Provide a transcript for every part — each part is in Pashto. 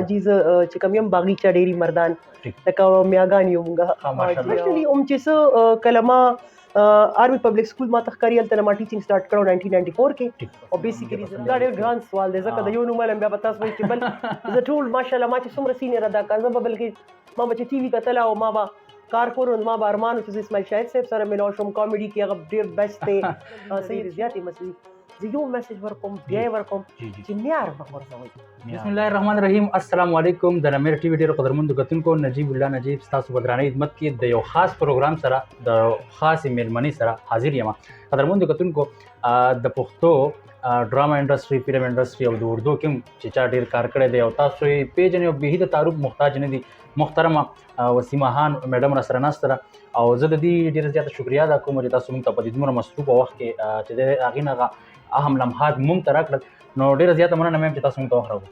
جی، زه چې کوم یم باغیچه ډېری مردان، لکه میاګان یو مونږه. ماشاءالله. هم چې څه کله ما آرمي پبلک سکول ما ته ښکاري، هلته ما ټیچینګ سټارټ کړو 1994 کې. او بیسیکلی دا ډېر ګران سوال دی، ځکه د یو نوم علم بیا به تاسو وایئ چې بل. زه ټول ماشاءالله ما چې څومره سینیر اداکار، زه به بلکې ما به چې ټي وي کتله او ما به کار کولو، ما به ارمان و چې زه اسماعیل شاهد صاحب سره ملاو شم. کامیډي کې هغه ډېر بیسټ دی. صحیح، زیاتې مسلې زه یو میسج ورکوم، بیا یې ورکوم چې معیار مه غورځوئ. بسم الله الرحمن الرحیم. السلام علیکم. د نمیر ټي وي ډېر قدرمند کتونکو، نجیب الله نجیب ستاسو په درانه خدمت کې د یو خاص پروګرام سره، د خاصې میلمنې سره حاضر یم. قدرمند کتونکو، د پښتو ډرامه انډسټري، فلم انډسټري او د اردو کې چې چا ډېر کار کړی دی او تاسو یې پېژنئ او بیخي د تعارف محتاج نه دي، محترمه وسیمه خان میډم را سره ناسته ده. او زه د دې ډېره زیاته شکریه ادا کوم چې تاسو موږ ته په دې دومره مصروفه وخت کې چې د هغې نه هغه اهم لمحات موږ ته راکړل. نو ډېره زیاته مننه میم چې تاسو موږ ته وخت راکړو.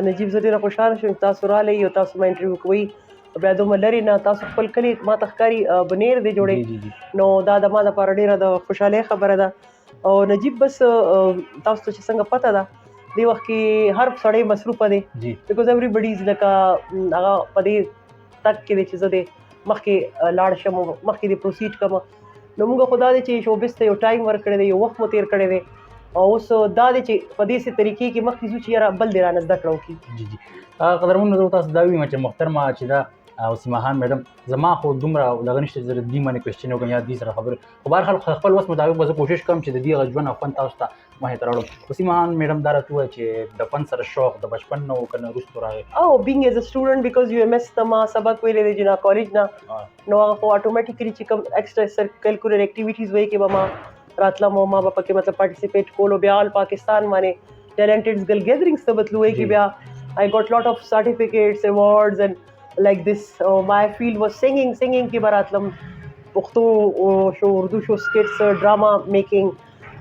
نجیب، زه ډېره خوشحاله شوم چې تاسو راغلئ او تاسو ما انټرویو کوئ، بیا دومره لرې نه. تاسو خپل کلی ما ته ښکاري بنیر دی جوړې، نو دا د ما دپاره ډېره د خوشحالۍ خبره ده. او نجیب، بس تاسو ته چې څنګه پته ده، دې وخت کې هر سړی مصروفه دی، because everybody از لکه هغه په دې تک کې دی چې زه دې مخکې لاړ شم، مخکې دې پروسیډ کړم. نو موږ خو دا دی چې شوبز ته یو ټایم ورکړی دی، یو وخت مو تېر کړی دی، او اوس دا دی چې په دې څه طریقې کې مخکې ځو چې یاره بل دې رانه زده کړه وکړي. جی، قدرمن زه تاسو دا ویم چې محترمه چې دا وسیمه خان میډم، زما خو دومره دغه نشته چې زه د دې باندې کوېسچن وکړم یا دې سره خبرې، خو بهرحال خپل وس مطابق به زه کوشش کوم چې د دې هغه ژوند او فن تاسو ته مخې ته راوړم. وسیمه خان میډم، دا راته ووایه چې د فن سره شوق د بچپن نه و که نه وروستو راغی؟ او being as a student، because یو ایم ایس ته ما سبق ویلی دی جناح کالج نه، نو هغه خو اتوماتیکلی چې کوم ایکسټرا کلکولر اکټیویټیز وایي کې به ما راتلم او ما به پکې مطلب پارټیسیپیټ کولو. بیا آل پاکستان باندې ټیلنټډ ګرل ګیدرینګز ته به تلو کې بیا I got lot of certificates, awards and like this. My field was singing. Singing کې به راتلم، پښتو شو، اردو شو، سکټس، ډرامه میکینګ،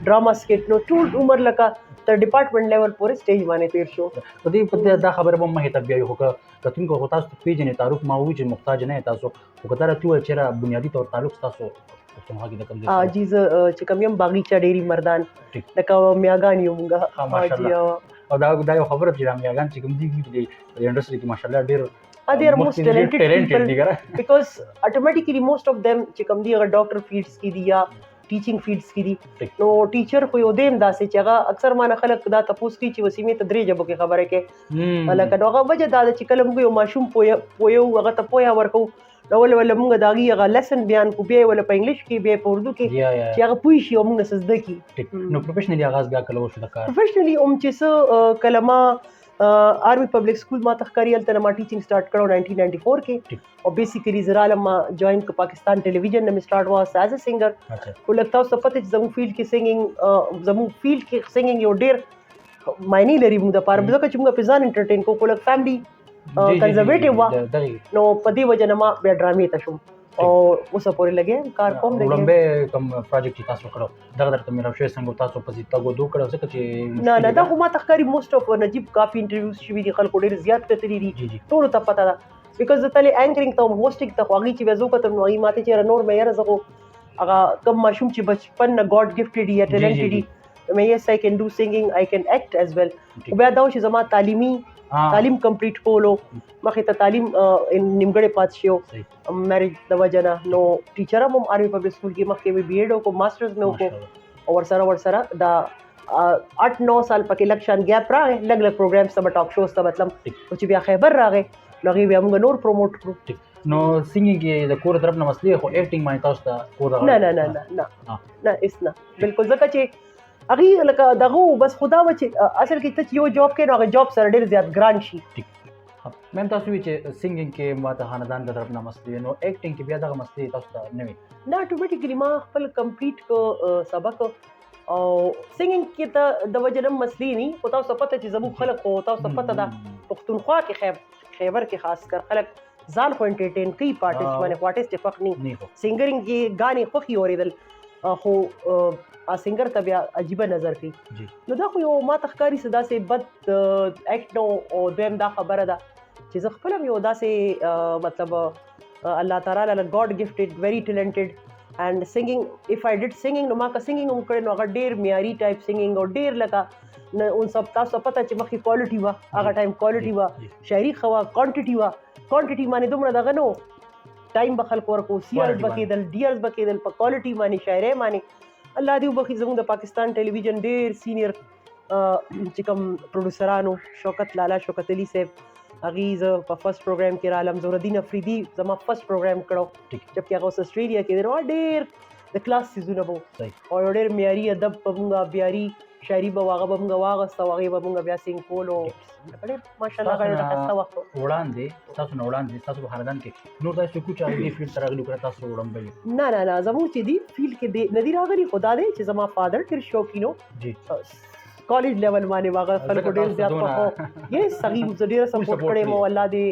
ډرامه سکټ. نو ټول عمر لکه تر ډپارټمنټ لیول پورې سټیج باندې تیر شو. په دې دا خبره به مخې ته بیایو، خو که کتونکو خو تاسو ته پېژنې، تعارف ما وویل چې محتاج نه یې تاسو، خو که دا راته ووایه چې بنیادي طور تعلق ستاسو پښتونخوا کې د کوم ځای؟ جی، زه چې کوم یم باغیچه ډېری مردان، لکه میاګان یو مونږه. ماشاءالله. او دا یو خبره چې دا میاګان چې کوم دي په دې انډسټري کې ماشاءالله ډېر They are most talented people، because automatically most of them چې کوم دي هغه ډاکټر فیلډز کې دي یا ټیچینګ فیلډز کې دي. نو ټیچر خو یو دیم داسې چې هغه اکثر مانه خلک دا تپوس کوي چې وسیمې ته درې ژبو کې خبره کوي. لکه نو هغه وجه دا ده چې کله موږ یو ماشوم پویو، هغه ته پوهه ورکوو، نو ول ول موږ د هغې هغه لیسن بیان کو، بیا یې وله په انګلیش کې، بیا یې په اردو کې، چې هغه پوه شي او موږ نه څه زده کړي. نو پروفیشنلی آغاز بیا کله وشو د کار؟ پروفیشنلی هم چې څه کله ما آرمي پبلک سکول ما ته ښکاري، هلته ما ټیچینګ سټارټ کړو 1994 کې. او بیسیکلی زه رالم، ما جوائن کړ، پاکستان ټلویزیون نه مې سټارټ واس ایز ا سنګر. خو لږ تاسو ته پته چې زموږ فیلډ کې سنګینګ، زموږ فیلډ کې سنګینګ یو ډېر معنی لري موږ دپاره، ځکه چې موږ په ځان انټرټین کوو، خو لږ فیملی کنزرویټیو وه. نو په دې وجه نه ما بیا ډرامې ته شوم او اوسه پورې لګیا یم، کار کوم. وړومبی کوم پروجیکټ چې تاسو کړو، دغه درته ملاو شوی څنګه، تاسو پسې تګ و دو کړو؟ ځکه چې نه نه، دا خو ما ته ښکاري موسټ اف نجیب کافي انټرویوز شوي دي، خلکو ډېر زیات کتلي دي، ټولو ته پته ده، because زه تلې انکرینګ ته وم، هوسټینګ ته، خو هغوی چې بیا زه وکتم نو هغوی ماته چې یاره نور مې یاره زه خو هغه کوم ماشوم چې بچپن نه ګاډ ګفټډ یا ټیلنټډ دي، مې yes I can do singing، I can act as well. خو بیا دا و چې زما تعلیمي تعلیم کمپلیټ کولو، مخې ته تعلیم نیمګړی پاتې شو میریج د وجه نه. نو ټیچر هم آرمي پبلک سکول کې، مخکې مې بي ایډ وکړو، ماسټرز مې وکړو، او ورسره دا 8-9 سال پکې لږ شان ګیپ راغی، لږ لږ پروګرامز ته به، ټاک شوز ته به تلم. خو چې بیا خیبر راغی نو هغې بیا موږ نور پروموټ کړو. نو سنګینګ کې د کور طرف نه مسلې، خو اکټینګ باندې تاسو ته کور نه نه نه نه نه نه، هېڅ نه، بالکل، ځکه چې هغې لکه دغه بس خدا و چې اصل کې ته چې یو جاب کوې نو هغه جاب سره ډېر زیات ګران شي. میم، تاسو وی چې سنګینګ کې ما ته خاندان د طرف نه مسلې، نو اکټینګ کې بیا دغه مسلې تاسو ته نه وي؟ نه، اتوماتیکلی ما خپل کمپلیټ کو سبق، او سنګینګ کې ته د وجه نه مسلې ني. خو تاسو ته پته چې زموږ خلک، خو تاسو ته پته ده پښتونخوا کې، خیبر کې خاص کر خلک ځان خو انټرټین کوي په آرټسټ باندې، خو آرټسټ یې خوښ ني. سنګرینګ کې ګانې خوښي اورېدل، خو سنګر ته بیا عجیبه نظر کوي. نو دا خو یو ما ته ښکاري څه داسې بد اکټ نه و. او دویم دا خبره ده چې زه خپله هم یو داسې مطلب الله تعالی له ګاډ ګفټډ، ویری ټیلنټډ and singing. If I did singing، نو ما که سنګینګ هم کړی نو هغه ډېر معیاري ټایپ سنګینګ او ډېر لکه نه اون سب تاسو پته چې مخکې کوالټي وه، هغه ټایم کوالټي وه، شاعري ښه وه، کوانټیټي وه. کوانټیټي باندې دومره دغه نه و، ټایم به خلکو ورکو، سی ارز به کېدل، ډي ارز به کېدل، په کوالټي باندې شاعرۍ باندې. الله دې وبخښي زموږ د پاکستان ټلویزیون ډېر سینیر چې کوم پروډوسرانو، شوکت لالا، شوکت علي صاحب، هغې زه په فرست پروګرام کې رالم. زهرالدین افریدي زما فرست پروګرام کړو، جبکې هغه اوس اسټرالیا کې دی. نو ډېر د کلاس څیزونه به او یو ډېر معیاري ادب به مونږ، معیاري شاعري به هغه به مونږ واغسته او هغې به مونږ بیا سینګ کولو. ډېر ماشاءالله هغه ډېر ښایسته وخت و. وړاندې ستاسو نه وړاندې ستاسو په خاندان کې نور داسې څوک چې هغه دې فیلډ ته راغلي کړه تاسو وړاندې؟ نه نه نه، زموږ چې دی فیلډ کې دی نه دی راغلي، خو دا دی چې زما فادر ډېر شوقین و. کالج لیول باندې هغه خلکو ډېر زیات خوښ یس، هغې زه ډېره سپورټ کړی یم. الله دې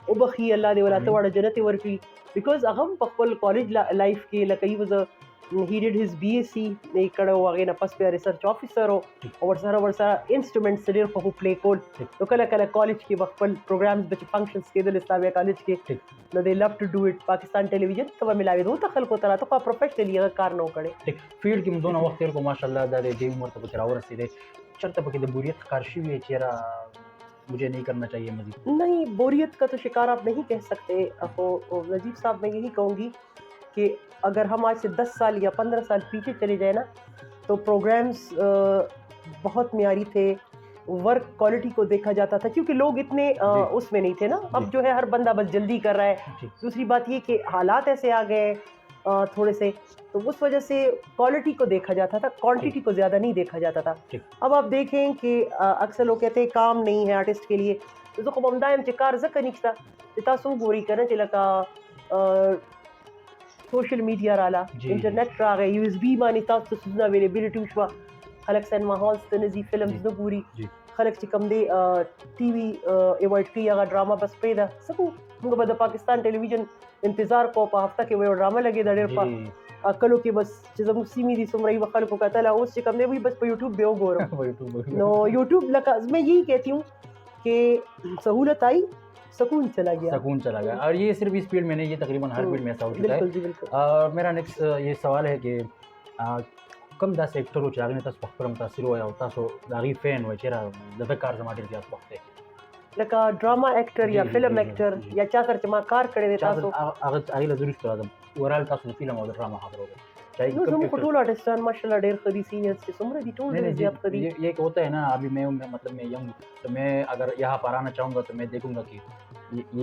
وبخښي، الله دې ولاته واړه جنت یې ورکړي، بیکاز هغه هم په خپل کالج لایف کې لکه he was he did his BSc یې کړی و، هغې نه پس بیا ریسرچ آفیسر و او ورسره انسټرومنټس ډېر خوښ پلی کول. نو کله کله کالج کې به خپل پروګرامز به چې فنکشنز کېدل اسلامیه کالج کې، نو they love to do it. پاکستان ټلویزیون ته به ملاوېدو ته خلکو ته راته، خو پروفیشنلی هغه کار نه و کړی. فیلډ کې مو دونه وخت تېر کړو ماشاءالله، دا د دې عمر ته پکې راورسېدی، چېرته پکې د بوریت ښکار شوي چې یاره مجھے نہیں کرنا چاہیے مزید؟ نہیں، بوریت کا تو شکار آپ نہیں کہہ سکتے. خو نجیب صاحب میں یہی کہوں گی کہ اگر ہم آج سے 10 سال یا 15 سال پیچھے چلے جائیں نا، تو پروگرامز بہت معیاری تھے، ورک کوالٹی کو دیکھا جاتا تھا، کیونکہ لوگ اتنے اس میں نہیں تھے نا. اب جو ہے ہر بندہ بس جلدی کر رہا ہے. دوسری بات یہ کہ حالات ایسے آ گئے تھوڑے سے، تو اس وجہ سے کوالٹی کو دیکھا جاتا تھا، کوانٹٹی کو زیادہ نہیں دیکھا جاتا تھا. اب آپ دیکھیں کہ اکثر لوگ کہتے ہیں کام نہیں ہے آرٹسٹ کے لیے. زه خو همدا یم چې کار ځکه نشته چې تاسو وګورئ که نه چې لکه سوشل میډیا راله، انټرنیټ راغی، یو اس بي باندې تاسو ته څیزونه اویلیبیلیټي وشوه، خلک سینما هالز ته نه ځي، فلمز نه ګوري، خلک چې کوم دی ټي وي اوایډ کوي، هغه ډرامه بس پرېږده. څه کوو موږ به د پاکستان ټلویزیون انتظار کوو، په هفته کې به یو ډرامه لګېده ډېر په کلو کې، بس چې زموږ سیمې دي څومره یې به خلکو کتله. اوس چې کوم دی وایي بس په یوټیوب به وګورم. نو یوټیوب لکه میں یہی کہتی ہوں کہ سہولت آئی، سکون چلا گیا، سکون چلا گیا. اور یہ صرف اس فیلڈ میں نہیں، یہ تقریباً ہر فیلڈ میں ایسا ہو چکا ہے. بالکل جی بالکل. اور میرا نیکسٹ یہ سوال ہے کہ کوم داسې اکټر و چې هغې نه تاسو په خپله متاثر وئ او تاسو د هغې فین وئ چې یاره د ده کار زما ډېر زیات خوښ دی؟ لکه ډرامه اکټر یا فلم اکټر یا چا سره چې ما کار کړی دی تاسو؟ هغه له زه وروسته راځم. اوورال تاسو د فلم او د ډرامه خبره وکړه. نو زموږ خو ټول آرټسټان ماشاءالله ډېر ښه دي، سینیئرز چې څومره دي ټول ډېر زیات ښه دي. یہ ایک ہوتا ہے نا، ابھی میں مطلب میں ینگ ہوں، تو میں اگر یہاں پر آنا چاہوں گا تو میں دیکھوں گا کہ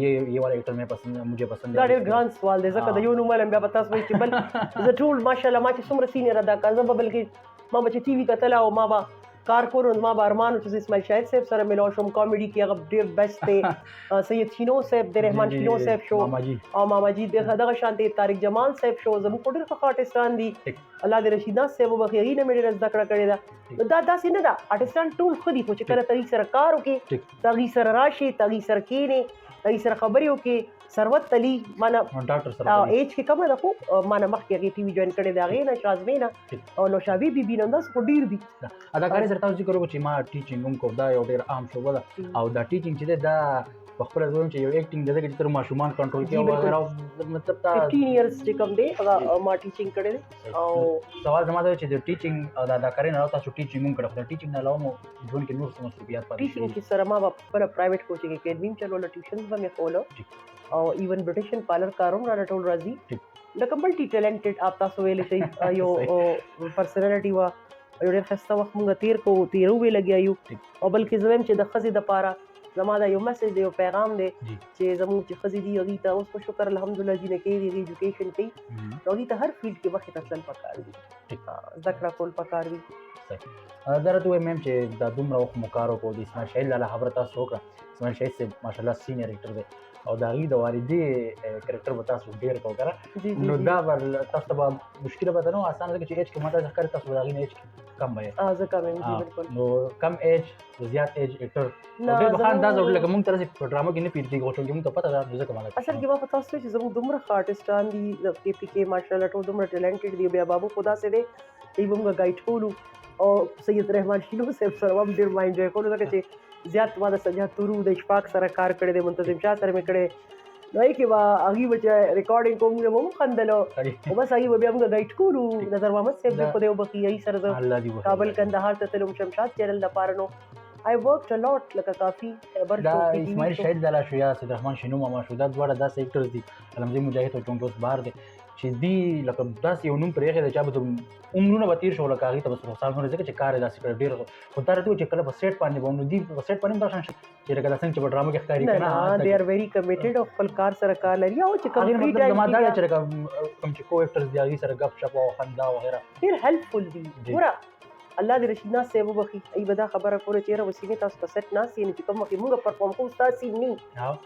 یہ والا ایکٹر میں پسند ہے، مجھے پسند ہے. دا ډېر ګران سوال دی، ځکه د یو نوم وایم بیا به تاسو وایئ چې بل. زه ټول ماشاءالله ما چې څومره سینیر اداکار، زه به بلکې ما به چې ټي وي کتله او ما به کار کولو، نو ما به ارمان و چې زه اسماعیل شاهد صاحب سره ملاو شوم، کامیډي کې هغه ډېر بیسټ دی. سید شینو صاحب دی، رحمان شینو صاحب شو، او ماما جی دغه شان دی، طارق جمال صاحب شو، زموږ خو ډېر ښه ښه آرټسټان دي. الله دې رشید ناز صاحب وبخښي، هغې نه مې ډېره زده کړه کړې ده. نو دا داسې نه ده، آرټسټان ټول ښه دي، خو چې کله ته هغوی سره کار وکړې، ته هغوی سره راشې، ته هغوی سره کښېنې، ته هغوی سره خبرې وکړې. ثروت علي مانه ایج کې کمه ده، خو مانه مخکې هغې ټي وي جوین کړې ده، هغې نه شازمې نه او نوشابې بي بي نه همداسې خو ډېر دي. اداکارۍ سره تاسو ذکر وکړو چې ما ټیچینګ هم کوم، دا یو ډېر عام شعبه ده او دا ټیچینګ چې دی دا په خپله زه وایم چې یو اکټینګ دی، ځکه چې تر ماشومان کنټرول کوي وغیره، مطلب دا 15 ایئرز چې کوم دی هغه ما ټیچینګ کړی دی. او سوال زما دا دی چې د ټیچینګ او د اداکارۍ نه علاوه تاسو ټیچینګ هم کړی، خو د ټیچینګ نه علاوه مو ژوند کې نور څه مصروفیات پاتې شوي؟ ټیچینګ کې سره ما به خپله پرایویټ کوچینګ اکیډمي هم چلوله، ټیوشنز به مې کوله او ایون برټیشن پارلر کار هم راله ټول راځي. لکه ملټي ټیلنټډ آپ تاسو ویلی شئ، یو پرسنالټي وه، یو ډېر ښایسته وخت مونږ تېر کړو، تېرو یې لګیا یو. او بلکې زه وایم چې د ښځې دپاره زما دا یو میسج دی، یو پیغام دی چې زموږ چې ښځې دي هغوی ته اوس خو شکر الحمدلله جینکۍ دي، هغوی ایجوکیشن کوي، نو هغوی ته هر فیلډ کې مخې ته تلل پکار دي، زده کړه کول پکار دي. دا راته ووایه میم چې دا دومره وخت مو کار وکړو، د اسماعیل شاهد لالا خبره تاسو وکړه، اسماعیل شاهد صاحب ماشاءالله سینیر اکټر دی او د هغې د والدې کرکټر به تاسو ډېر کوو که نه؟ نو دا به تاسو ته به مشکله به نه وه، اسانه ځکه چې ایج کې ما داسې ښکاري تاسو به د هغې نه ایج کې کم به یې. زه کم یم، جی بالکل. نو کم ایج زیات ایج اکټر ډېر به ښه انداز وکړي، لکه مونږ ته داسې په ډرامه کې نه پیل کېږي، خو چونکې مونږ ته پته ده نو ځکه ما دا اصل کې ما خو تاسو ته چې زموږ دومره ښه آرټسټان دي، د کې پي کې ماشاءالله ټول دومره ټیلنټډ دي، بیا بابو خو داسې دی چې به مونږ ګایډ کولو. او سید رحمان شینو صاحب سره هم ډېر ما انجوای کولو، ځکه چې زیات ما د سجاد تورو د اشفاق سره کار کړی دی، منتظم شاه سره مې کړی. نو یې کې به هغوی به چې ریکارډینګ کوو، موږ به هم خندلو، او بس هغوی به بیا موږ ګایډ کولو. نظر محمد صاحب دې خدای وبخښي، هغوی سره زه کابل کندهار ته تلم شمشاد چینل دپاره. نو I worked a lot، لکه کافي خیبر. دا اسماعیل شهید لالا شو یا سید رحمان شینو ماما شو، دا دواړه داسې اکټرز دي، علمزی مجاهد او چونکه اوس بهر دی، چې دی لکه داسې یو نوم پرېښی دی چا به عمرونه به تېر شو لکه هغې ته به رخسار نه، ځکه چې کار یې داسې کړی ډېر. خو دا راته چې کله په سیټ باندې به نو دی په سیټ باندې دا شان چې لکه دا څنګه چې په ډرامه کې ښکاري که نه، they are very committed او خپل کار سره کار لري. او چې کوم فري ټایم زما دا چې لکه کوم چې کو اکټرز دي هغې سره ګپ شپ او خندا وغیره ډېر هیلپفل دي. ګوره الله دې رشید ناز صاحب وبخښي، ای به دا خبره کوله چې یاره وسیمې تاسو په سیټ ناست یې، نو چې کوم وخت موږ پرفارم کوو ستاسې نی،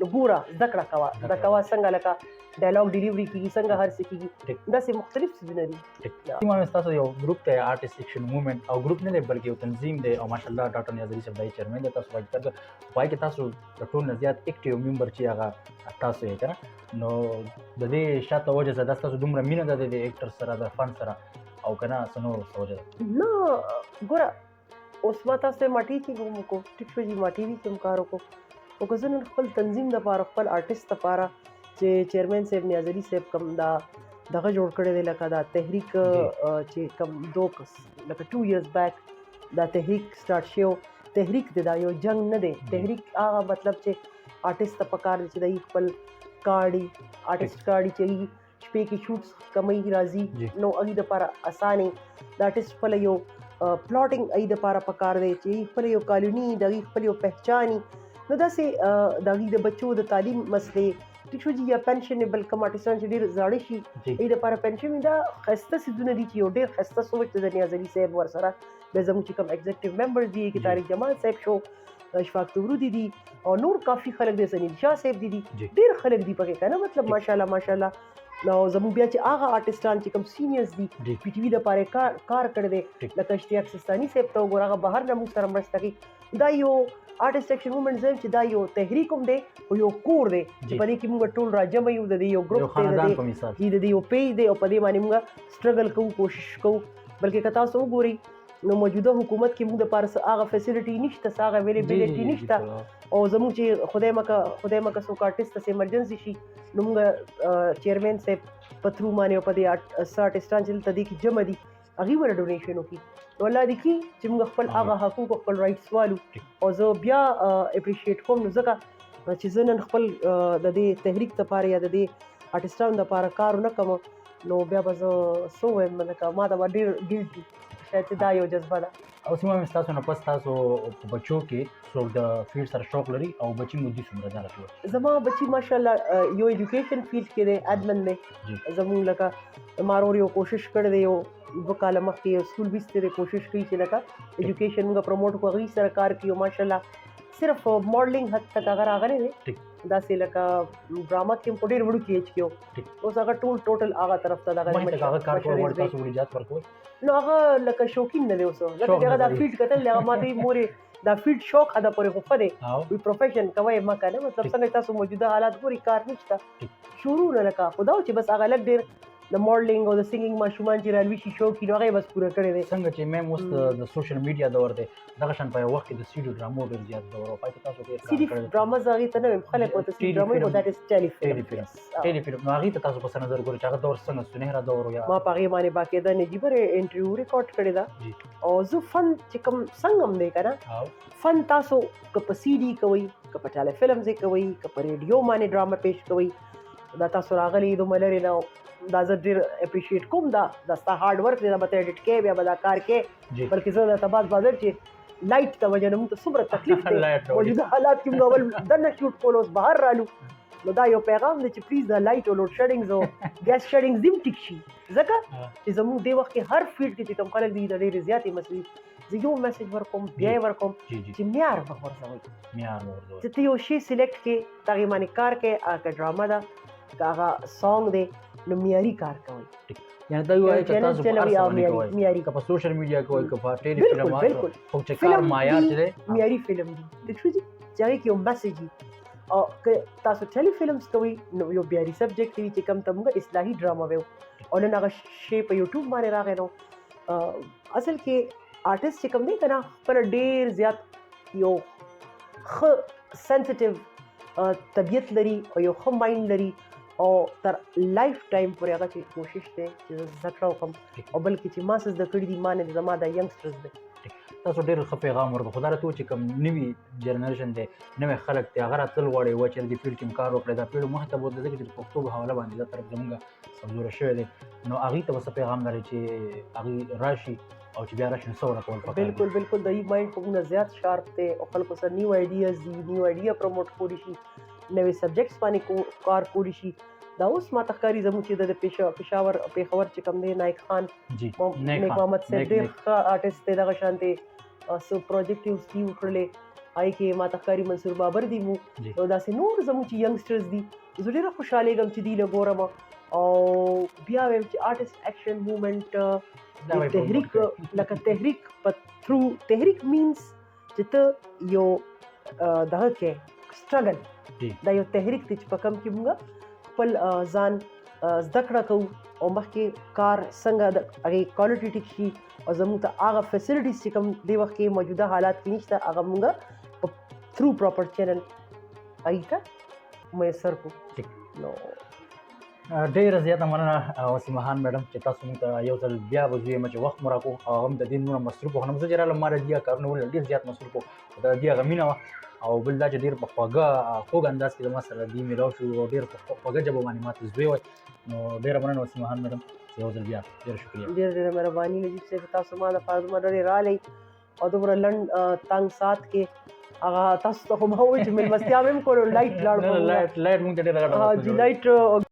نو ګوره زده کړه کوه، زده کوه څنګه لکه ډایلاګ ډیلیوري کېږي، څنګه هر څه کېږي، داسې مختلف څیزونه دي. ستاسو یو ګروپ دی آرټسټ اکشن موومنټ، او ګروپ نه دی بلکې یو تنظیم دی، او ماشاءالله ډاکټر نیاز علي صاحب دای چیرمن دی. تاسو باید پای کې تاسو د ټول نه زیات اکټیو ممبر چې هغه تاسو یې که نه، نو د دې شاته وجه څه ده؟ ستاسو دومره مینه ده د دې اکټر سره، د فن سره، او که نه څه نور څه وجه ده؟ نه ګوره اوس ما تاسو ته ما ټیچینګ هم وکړو، ټیک شو جي، ما ټي وي کې هم کار وکړو، خو که زه نن خپل تنظیم دپاره، خپل آرټسټ دپاره چې چیرمن صاحب نیاز علي صاحب کوم دا دغه جوړ کړی دی، لکه دا تحریک چې کوم دو لکه 2 years back دا تحریک سټارټ شو. تحریک دی، دا یو جنګ نه دی. تحریک هغه مطلب چې آرټسټ ته پکار دی چې دی خپل کارډي آرټسټ کارډي چې شپې کې شوټس کمۍ راځي، نو هغې دپاره اسانې د آرټسټ خپله یو پلاټینګ هغې دپاره پکار دی چې خپله یو کالوني د هغې خپل یو پهچاني، نو داسې د هغې د بچو د تعلیم مسلې، ټیک شو جي، یا پنشنیبل کوم آرټسټان چې ډېر زاړه شي هغې دپاره پنشن. دا ښایسته څیزونه دي چې یو ډېر ښایسته سوچ دی د نیاز علي صاحب ورسره بیا زموږ چې کوم ایگزیکټیو ممبرز دي، کې طارق جمال صاحب شو، اشفاق تورودي دي، او نور کافي خلک دي، سنیل شاه صاحب دي، ډېر خلک دي پکې که نه، مطلب ماشاءالله ماشاءالله. نو زموږ بیا چې هغه آرټسټان چې کوم سینیئرز دي پي ټي وي دپاره کار کړی دی، لکه اشتیاق سیستاني صاحب ته وګوره، هغه بهر نه موږ سره مرسته کوي. دا یو آرټسټ اکشن موومنټ زم چې دا یو تحریک هم دی او یو کور دی چې په دې کې موږ ټول راجمع یو، د دې یو ګروپ دی، د دې یو پیج دی، او په دې باندې موږ سټرګل کوو، کوشش کوو. بلکې که تاسو وګورئ نو موجوده حکومت کې موږ دپاره څه هغه فیسیلیټي نشته، څه هغه اویلیبیلیټي نشته، او زموږ چې خدای مکه څوک آرټسټ ته ایمرجنسي شي، نو موږ چیرمن صاحب په تھرو باندې او په دې څه آرټسټان چې دلته دې کې جمع دي هغوی ورته ډونیشن وکړي. نو الله دې کړي چې موږ خپل هغه حقوق خپل رایټس والو، او زه بیا اپریشیټ کوم، نو ځکه چې زه نن خپل د دې تحریک دپاره یا د دې آرټسټانو دپاره کار ونه کړم، نو بیا به زه څه ووایم، لکه ما ته به ډېر ګیلټ وي، شاید چې دا یو جذبه ده. او سیمه مې ستاسو نه پس تاسو په بچو کې څوک د فیلډ سره شوق لري او بچي مو دي څومره دا راته ووایه؟ زما بچي ماشاءالله یو ایجوکیشن فیلډ کې دی، ادمن دی. زموږ لکه ما ورور یو کوشش کړی دی، یو 2 کاله مخکې یو سکول ویستی دی، کوشش کوي چې لکه ایجوکیشن موږ پروموټ کړو، هغوی سره کار کوي. ماشاءالله صرف ماډلینګ حد تک هغه راغلی دی، داسې لکه ډرامه کې هم په ډېر وړوکي ایج کې و، اوس هغه ټول ټوټل هغه طرف ته دغه مخې ته هغه کار کول غواړي، تاسو وړي ورکوئ؟ نو هغه لکه شوقین نه دی اوس، لکه چې هغه دا فیلډ کتل دی، هغه ما ته وایي مورې دا فیلډ شوق حده پورې خو ښه دی، وی پروفیشن کوئ مه که نه، مطلب څنګه تاسو موجوده حالات ګورئ کار نشته شروع نه، لکه خو دا و چې بس هغه لږ ډېر د ماډلینګ او د سینګینګ ماشومان چې رالوی شي شوق یې، نو هغه یې بس پوره کړی دی. څنګه چې میم اوس د سوشل میډیا دور دی، دغه شان په یو وخت کې د سي ډي ډرامو ډېر زیات دور و، پای کې تاسو ډېر کار سي ډي کړی دی. ډرامه زه هغې ته نه وایم، خلک ورته سي ډي ډرامه وایي، خو that is ټیلی فلم. ټیلی فلم. نو هغې ته تاسو په څه نظر ګورئ چې هغه دور څنګه سنهره دور و؟ یا ما په هغې باندې باقاعده نجیبه انټرویو ریکارډ کړې ده. او زه فن چې کوم څنګه هم دی که نه، فن تاسو که په سي ډي کوئ، که په ټیلی فلمز یې کوئ، که په ریډیو باندې ډرامه پیش کوئ، دا تاسو راغلي دومره لرې نه، دا زه ډېر اپریشیټ کوم، دا ستا هارډ ورک دی، دا به ته ایډیټ کې، بیا به دا کار کې. بلکې زه درته باز بازار چې لایټ ته وجه نه موږ ته څومره تکلیف دی، موجوده حالات کې موږ اول دننه شوټ کولو، اوس بهر رالو. نو دا یو پیغام دی چې پلیز دا لایټ او لوډ شیډینګز او ګیس شیډینګز دې هم ټیک شي، ځکه چې زموږ دې وخت کې هر فیلډ کې چې کوم خلک دي دا ډېرې زیاتې مسلې. زه یو میسج ورکوم، بیا یې ورکوم چې معیار مه غورځوئ. معیار مه غورځوئ. چې ته یو شی سلیکټ کړې، ته هغې باندې کار کوې، هغه که ډرامه ده، که هغه سانګ دی، نو معیاري کار کوئ. یعنی دا وایي چې تاسو په هر څه باندې کوئ، معیاري. که په سوشل میډیا کوئ، که په ټیلی فلم، خو چې کار معیار چې دی، معیاري فلم دی. ټیک شو جي، چې هغې کې یو میسج وي. او که تاسو ټیلی فلمز کوئ، نو یو معیاري سبجیکټ وي چې کوم ته موږ اصلاحي ډرامه وایو. او نن هغه شی په یوټیوب باندې راغی، نو اصل کې آرټسټ چې کوم دی که نه، خپله ډېر زیات یو ښه سینسیټیو طبیعت لري او یو ښه مایند لري، او تر لایف ټایم پورې هغه چې کوشش دی چې زه زده کړه وکړم، او بلکې چې ما څه زده کړي دي ما نه زما دا ینګسټرز دی. تاسو ډېر ښه پیغام ورکړ. خو دا راته چې کوم نوي جنریشن دی، نوی خلک دی، هغه راتلل غواړي وایي چې دې فیلډ کې کار وکړي، دا فیلډ مخ ته بوتله، ځکه چې د پښتو په حواله باندې دا طرف زموږ کمزوری شوی دی، نو هغوی ته به څه پیغام لري چې هغوی راشي او چې بیا راشي نو څه ورته کول پکار دي؟ بالکل بالکل، د مایند خو موږ زیات شارپ دی او خلکو سره نیو آیډیاز دي، نیو آیډیا پروموټ کولی شي، نوې سبجیکټس باندې کار کولی شي. دا اوس ما ته ښکاري زموږ چې د پېښور چې کوم دی نایک خان، نیک محمد صاحب ډېر ښه آرټسټ دی، دغه شان دی څه پروجیکټ یې اوس دی وکړلې، هغې کې ما ته ښکاري منصور بابر دی مو، او داسې نور زموږ چې ینګسټرز دي، زه ډېره خوشحالېږم چې دوی له ګورم. او بیا وایم چې آرټسټ اکشن موومنټ تحریک، لکه تحریک په تھرو، تحریک مینز چې ته یو دغه کې سټرګل، دا یو تحریک دی چې په کوم کې موږ خپل ځان زده کړه کوو او مخکې کار څنګه د هغې کوالټي ټیک شي، او زموږ ته هغه فیسیلیټیز چې کوم دې وخت کې موجوده حالات کې نشته، هغه موږ په through proper channel هغې ته میسر کړو. نو ډېره زیاته مننه وسیمه خان میډم چې تاسو موږ ته یو ځل بیا وزوی چې وخت مو راکړو، او هم د دې نوره مصروف وو. زه چې رالم ما د دې کارونه ولیدل، ډېر زیات مصروف وو، د دې هغه مینه وه، او بل دا چې ډېر په خواږه خوږ انداز کې زما سره دې میلاو شو، او ډېر په خوږه ژبه باندې ما ته زوی وای. نو ډېره مننه وسیمه خان میډم، یو ځل بیا ډېره شکریه. ډېره ډېره مهرباني نجیب صاحب، تاسو ما دپاره دومره ډېرې راغلئ او دومره لنډ تنګ ساعت کې هغه تاسو ته خو ما وویل چې مېلمستیا مې هم کولو، لایټ لاړ. لایټ موږ ته ډېره غټه جی، لایټ.